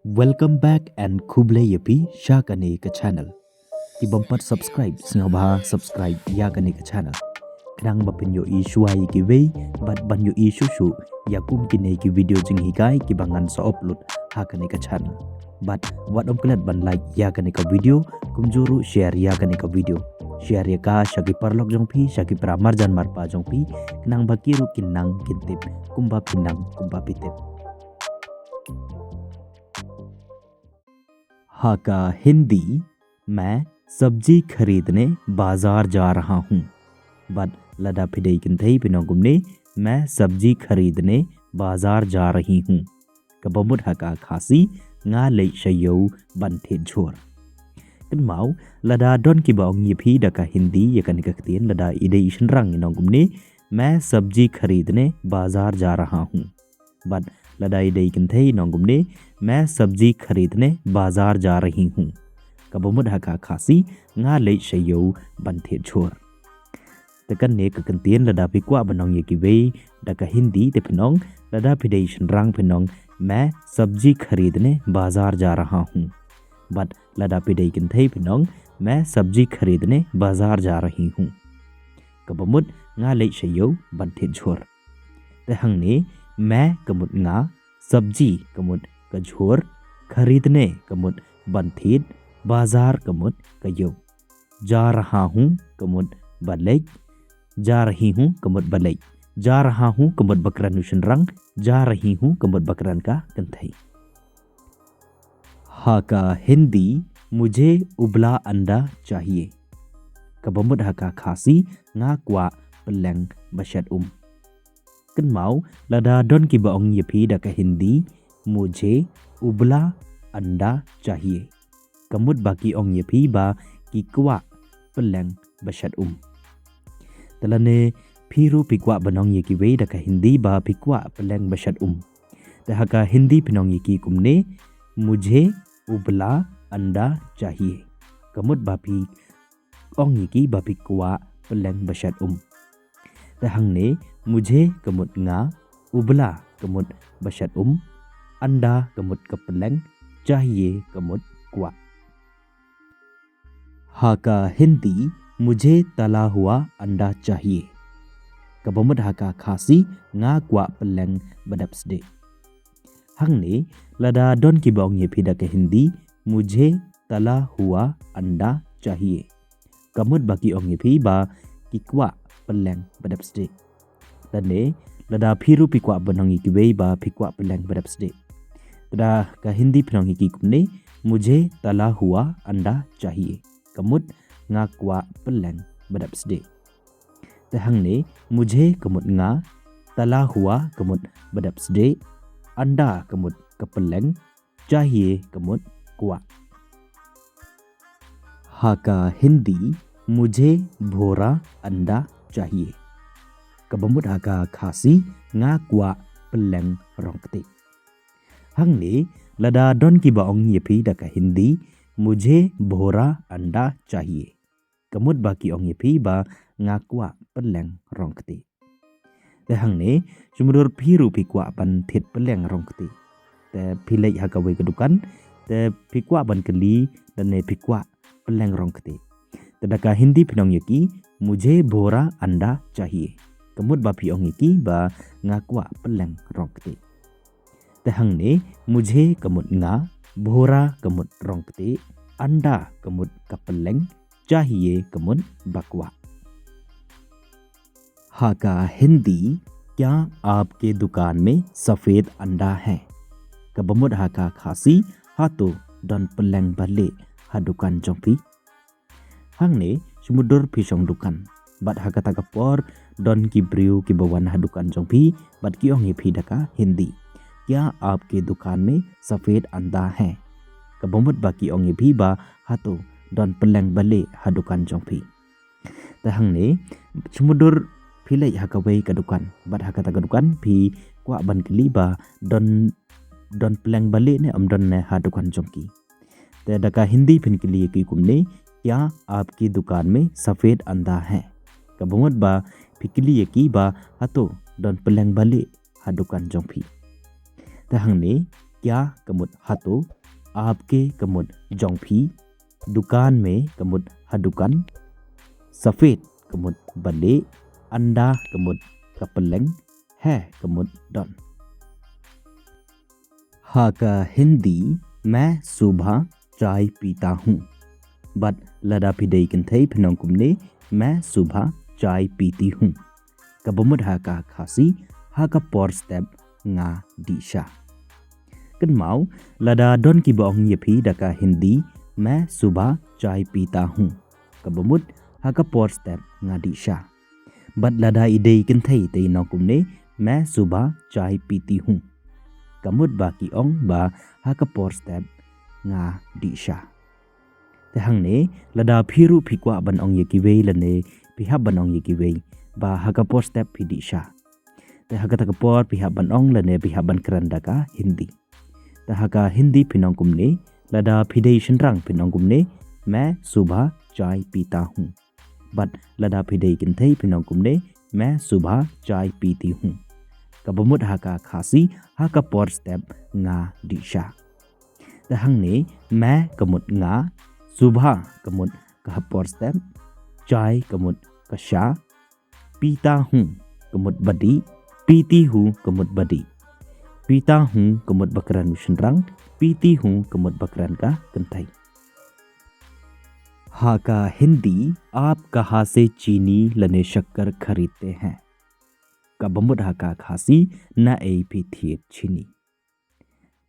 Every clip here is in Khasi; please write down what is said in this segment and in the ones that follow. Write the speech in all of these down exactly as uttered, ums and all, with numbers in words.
Welcome back and khublei ïa phi sha kane ka channel. Ki bym pat subscribe, sngewbha subscribe ïa kane ka channel, khnang ba phin ïohi shuwa ïa kiwei bad ban ïohi shuh shuh ïa kum kine ki video jinghikai kiba ngan sa upload ha kane ka channel. Bad wat ym klet ban like ïa kane ka video, kumjuh ruh share ïa kane ka video. Share ïa ka sha ki paralok jong phi, sha ki para marjan marpa jong phi, khnang ba ki ruh kin nang kin tip kumba phi nang kumba phi tip. Ha ka Hindi, मैं सब्जी खरीदने बाजार जा रहा हूँ. Bad lada phi dei kynthei phin ong kumne, मैं सब्जी खरीदने बाजार जा रही हूँ. Kaba mut ha ka Khasi, nga leit sha ïew ban thied jhur. Kynmaw, lada don kiba ong ïa phi da ka Hindi ïa kane ka ktien, lada i dei i shynrang in ong kumne, मैं सब्जी खरीदने बाजार जा रहा हूँ. Bad lada i dei i kynthei in ong kumne, मैं सब्जी खरीदने बाजार जा रही हूँ. Kaba mut ha ka Khasi, nga leit sha ïew ban thied jhur. Te kane ka kyntien lada phi kwah ban ong ïa kiwei da ka Hindi te phin ong, lada phi dei i shynrang phin ong, मैं सब्जी खरीदने बाजार जा रहा हूँ. Bad lada phi dei i kynthei phin ong, मैं सब्जी खरीदने बाजार जा रही हूँ. Kaba mut, nga leit sha ïew ban thied jhur. Te hangne, मैं ka mut nga, सब्जी ka mut ka jhur, खरीदने ka mut ban thied, बाजार ka mut ka ïew, जा रहा हूँ ka mut ba leit, जा रही हूँ ka mut ba leit, जा रहा हूँ ka mut ba kren u shynrang, जा रही हूँ ka mut ba kren ka kynthei. Ha ka Hindi, मुझे उबला अंडा चाहिए. Kaba mut ha ka Khasi, nga kwah pylleng ba shet um. Kynmaw, lada don kiba ong ïa phi da ka Hindi, मुझे उबला अंडा चाहिए. Ka mut ba ki ong ïa phi ba ki kwah pylleng ba shet um. Te lane phi ruh phi kwah ban ong ïa kiwei da ka Hindi ba phi kwah pylleng ba shet um. Te ha ka Hindi phin ong ïa ki kumne, मुझे उबला अंडा चाहिए. Ka mut ba phi ong ïa ki ba phi kwah pylleng ba shet um. Te hangne, मुझे ka mut nga, उबला ka mut ba shet um, अंडा ka mut ka pylleng, चाहिए ka mut kwah. Ha ka Hindi, मुझे तला हुआ अंडा चाहिए. Kaba mut ha ka Khasi, nga kwah pylleng ba dep sdieh. Hangne, lada don kiba ong ïa phi da ka Hindi, मुझे तला हुआ अंडा चाहिए. Ka mut ba ki ong ïa phi ba ki kwah pylleng ba dep sdieh. Lane, lada phi ruh phi kwah ban ong ïa kiwei ba phi kwah pylleng ba dep sdieh. Te da ka Hindi phin ong ïa ki kumne, मुझे तला हुआ अंडा चाहिए. Ka mut nga kwah pylleng ba dep sdieh. Te hangne, मुझे ka mut nga, तला हुआ ka mut ba dep sdieh, अंडा ka mut ka pylleng, चाहिए ka mut kwah. Ha ka Hindi, मुझे भोरा अंडा चाहिए. Kaba mut ha ka Khasi, nga kwah pylleng rong ktieh. Hangne, lada don kiba ong ïa phi da ka Hindi, मुझे भोरा अंडा चाहिए. Ka mut ba ki ong ïa phi ba nga kwah pylleng rong ktieh. Te hangne, shu mudui phi ruh phi kwah ban thied pylleng rong ktieh. Te phi leit ha kawei ka dukan, te phi kwah ban kylli, lane phi kwah pylleng rong ktieh. Te da ka Hindi phin ong ïa ki, मुझे भोरा अंडा चाहिए. Ka mut ba phi ong ïa ki ba nga kwah pylleng rong ktieh. Te hangne, मुझे ka mut nga, भोरा ka mut rong ktieh, अंडा ka mut ka pylleng, चाहिए ka mut ba kwah. Ha ka Hindi, क्या आपके दुकान में सफेद अंडा है? Kaba mut ha ka Khasi, hato don pylleng ba lieh ha dukan jong phi? Hangne, shu mudui phi shong dukan. Bad ha kata ka por, don ki briew kiba wan ha dukan jong phi, bad ki ong ïa phi da ka Hindi, क्या आपके दुकान में सफेद अंडा है? Kaba mut ba ki ong ïa phi ba, hato don pylleng ba lieh ha dukan jong phi. Te hangne, shu mudui phi leit ha kawei ka dukan. Bad ha kata ka dukan, phi kwah ban kylli ba don, don pylleng ba lieh ne ym don ne ha dukan jong ki. Te da ka Hindi phin kylli ïa ki kumne, क्या आपकी दुकान में सफेद अंडा है? Kaba mut ba phi kylli ïa ki ba hato don pylleng ba lieh ha dukan jong phi. Te hangne, क्या का mut hato, आपके का mut jong phi, दुकान में का mut ha dukan, सफेद का mut ba lieh, अंडा का mut ka pylleng, है का mut don. Ha ka Hindi, मैं सुबह चाय पीता हूँ. Bad lada phi dei kynthei phin ong kumne, मैं सुबह चाय पीती हूँ. Kaba mut ha ka Khasi, ha ka por step nga dih sha. Kynmaw, lada don kiba ong ïa phi da ka Hindi, मैं सुबह चाय पीता हूँ. Kaba mut ha ka por step nga dih sha. Bad lada i dei kynthei te in ong kumne, मैं सुबह चाय पीती हूँ. Ka mut ba ki ong ba ha ka por step nga dih sha. Te hangne, lada phi ruh phi kwah ban ong ïa kiwei lane phi hap ban ong ïa kiwei, ba ha ka por step phi dih sha. Te ha kata ka por phi hap ban ong lane phi hap ban kren da ka Hindi. Te ha ka Hindi phin ong kumne, lada phi dei shynrang phin ong kumne, मैं सुबह चाय पीता हूँ. Bad lada phi dei kynthei phin ong kumne, मैं सुबह चाय पीती हूँ. Kaba mut ha ka Khasi, ha ka por step nga dih sha. Te hangne, मैं ka mut nga, सुबह ka mut ka ha por step, चाय ka mut ka sha, पीता हूँ ka mut ba dih, पीती हूँ ka mut ba dih, पीता हूँ ka mut ba kren u shynrang, पीती हूँ ka mut ba kren ka kynthei. Ha ka Hindi, आप कहाँ से चीनी lane shakkar खरीदते हैं? Kaba mut ha ka Khasi, naei phi thied chini.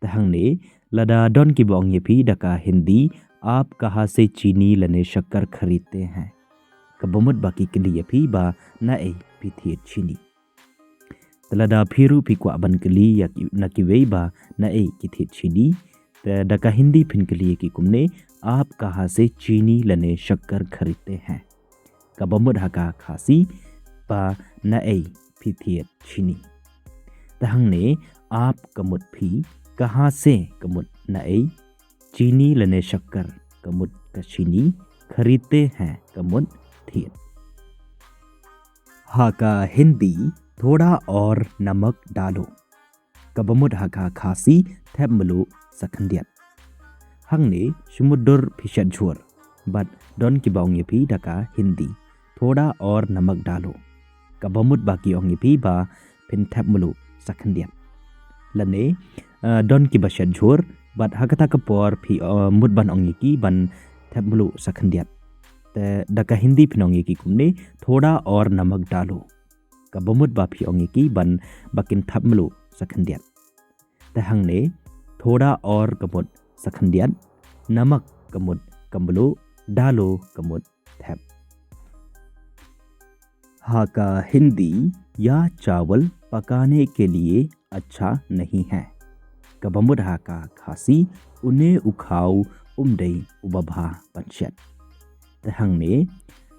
Te hangne, lada don kiba ong ïa phi da ka Hindi, आप कहाँ से चीनी lane shakkar खरीदते हैं? Kaba mut ba ki kylli ïa phi ba naei phi thied chini. Te lada phi ruh phi kwah ban kylli ïa ki, na kiwei ba naei ki thied chini. Te da ka Hindi phin kylli ïa ki kumne, आप कहाँ से चीनी lane शक्कर खरीदते हैं? Kaba mut ha ka Khasi ba naei phi thied chini. Te hangne, आप ka mut phi, कहाँ से ka mut naei, चीनी lane शक्कर ka mut ka chini, खरीदते हैं ka mut thied. Ha ka Hindi, थोड़ा और नमक डालो. Kaba mut ha ka Khasi, thep mluh sa khyndiat. Hangne, shu mutdur phi shet jhur. Bad don kiba ong ïa phi da ka Hindi, थोड़ा और नमक डालो. Kaba mut ba ki ong ïa phi ba phin thep mluh sa khyndiat. Lane, eh, don kiba shet jhur, bad ha kata ka por phi, eh, mut ban ong ïa ki ban thep mluh sa khyndiat. Te da ka Hindi phin ong ïa ki kumne, थोड़ा और नमक डालो. Kaba mut ba phi ong ïa ki ban ba kin thep mluh sa khyndiat. Te hangne, थोड़ा और ka mut sa khyndiat, नमक ka mut ka mluh, डालो ka mut thep. Ha ka Hindi, यह चावल पकाने के लिए अच्छा नहीं है. Kaba mut ha ka Khasi, une u khaw um dei uba bha ban shet. Te hangne,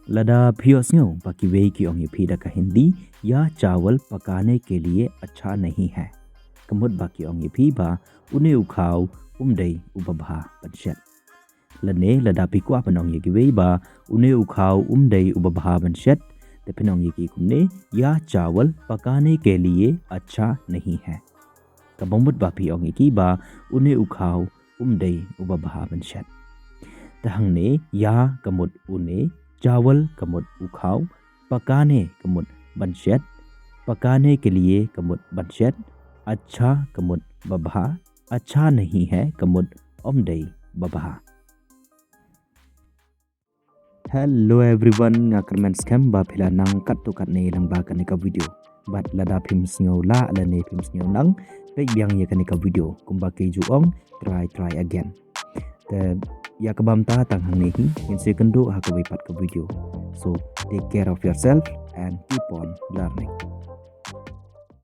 lada phi ïohsngew ba kiwei ki ong ïa phi da ka Hindi, यह चावल पकाने के लिए अच्छा नहीं है. Ka mut ba ki ong ïa phi ba une u khaw um dei uba bha ban shet. Lane lada phi kwah ban ong ïa kiwei ba une u khaw um dei uba bha ban shet, te phin ong ïa ki kumne, यह चावल पकाने के लिए अच्छा नहीं है. Kaba mut ba phi ong ïa ki ba une u khaw um dei uba bha ban shet. Te hangne, यह ka mut une, चावल ka mut u khaw, पकाने ka mut ban shet, पकाने के लिए ka mut ban shet, अच्छा ka mut ba bha, अच्छा नहीं है ka mut um dei ba bha. Hello everyone, nga kyrmen skhem ba phi la nang katto katne lyngba kane ka video. Bad lada phim sngew lah lane phim sngew nang, peit biang ïa kane ka video kumba ki ju ong, try, try again. Te ïa kaba mynta tang hangne hi, ngin sa ïakynduh ha kawei pat ka video. So, take care of yourself and keep on learning.